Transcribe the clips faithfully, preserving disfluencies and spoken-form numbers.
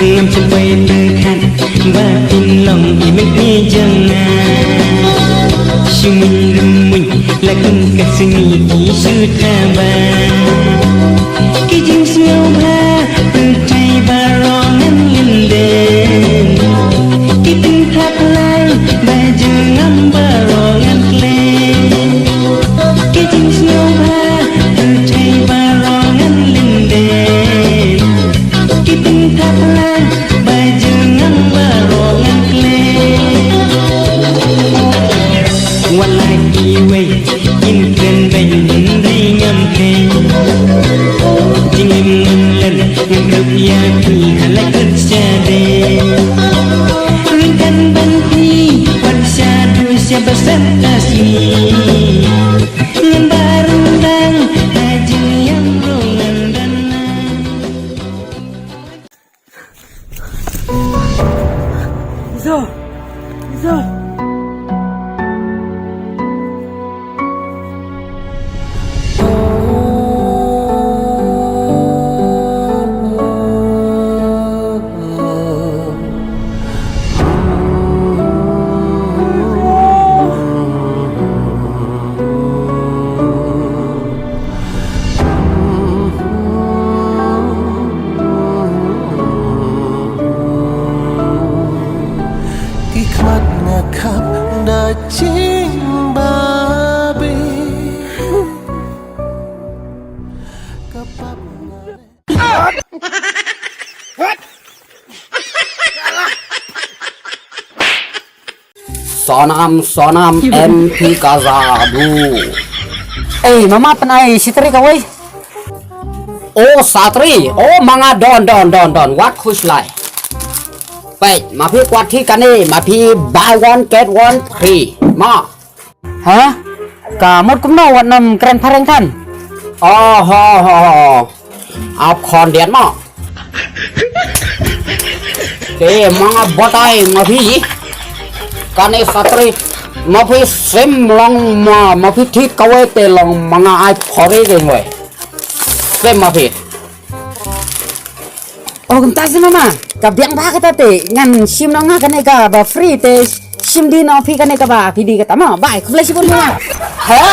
Ngam sngewbha pyrkhat ba phin long i met i jong nga. Shu muin rung muin la kum ka sngi ki shu thaw ba. Ki jingsngewbha pyrthei baroh ngan lyndet. Ki pynthap lang ba jong nga baroh ngan klet. Ki jingsngewbha pyrthei baroh ngan lyndet. Ki pynthap lang ba jong nga baroh ngan klet. Wat la kiwei kin kren beiñ hynrei ngam klet. Jingim ngan len ngan ruh ïa phi ha la kut shadei. Ryngkat bad phi wat shaduh sha ba san ka sngi. Ngan ba ryndang ha jingïam ruh ngan dang. Zo. Zo. Ki khmat nga khap da jingbabe. Ka pap nga Sonam, sonam, M P ka zabu. Ei, mama pynai sitri kawei. Oh, satri. Oh, ma nga don, don, don, don. Wat khuslai. Peit, ma phi kwah hi kane, ma phi buy one, get one free. Ma. Ha? Ka mut kumno wat nym kren phareng than? Oh, ho, ho, ho. Ap khon diat ma. Te ma nga batai ma phi. Kane satri ma phi sim long ma, ma phi thik kawei te long ma nga ai phori ding wei. Sim ma phi. Oh, kumta si mama. Ka biang ba kata te ngan shim noh nga kane kaba free te shim dih noh phi kane kaba phi dih kata ma. Bai, khublei shibun mama. Ha?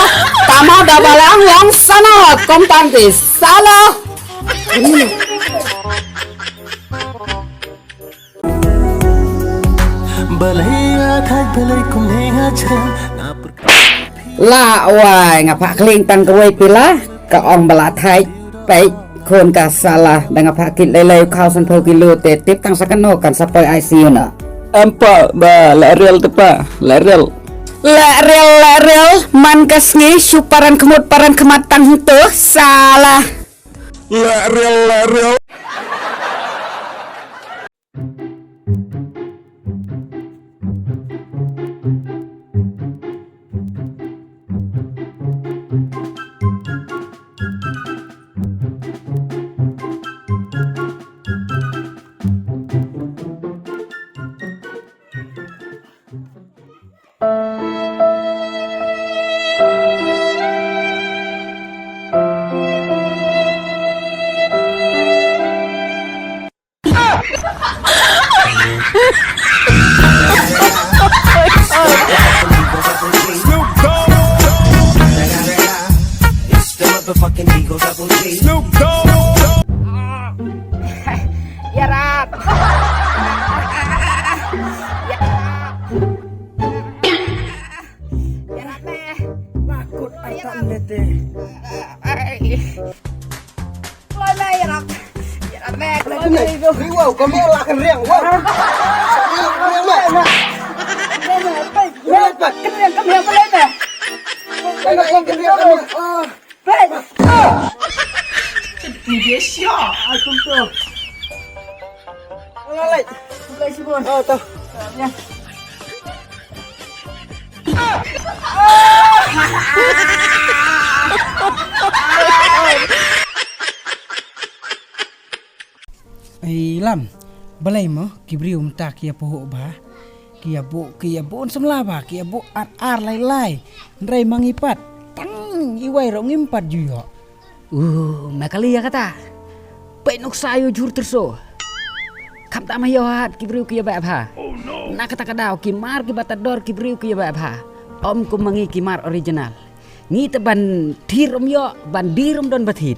Tama da balang long sana kom tante sala. Balai athai balai kum ne ha chra na per. La wai nga phah kling tang kawei pila ka ong bala thai. Peit khun ka sala da nga phah kit lei lei khaw san phew kilo te tip tang sa kano kan sa poi I C U na. Em pa ba la riel te pa la riel. La riel la riel man ka sngi shu paran khmut paran khmat tang hynto sala. La riel la riel. Yarap. Yarap. Yarap, eh. Takut akan nete. Ai. Keluar, meh, yarap. Yarap, meh, keluar, meh. Ni, wow, kami lah kan riang, wow. Riang, riang, meh. Riang, meh, apa? Riang, apa? Riang, kami apa lagi, meh? Riang, riang, riang, riang. Ah. Hei! Ni dia siap. Aku tu. Alright. Buka isi bun. Oh, tu. Ya. Ai lam, balei mo ki briew mynta ki ïa phuh bha, ki ïa buh, ki ïa buh un samla bha, ki ïa buh ar ar lai lai. Hynrei ma ngi pat tang iwei ruh ngim pat ju ïoh. Uh, me kali ïa kata. Peit nuksa ïa u jhur tyrso. Khamtam ha ïoh hat ki briew ki ïa beh bha. Na kata ka daw ki mar ki ba tad dor ki briew ki ïa beh bha. Ym kum ma ngi ki mar original. Ngi te ban thir ym ïoh, ban dir ym don ba thied.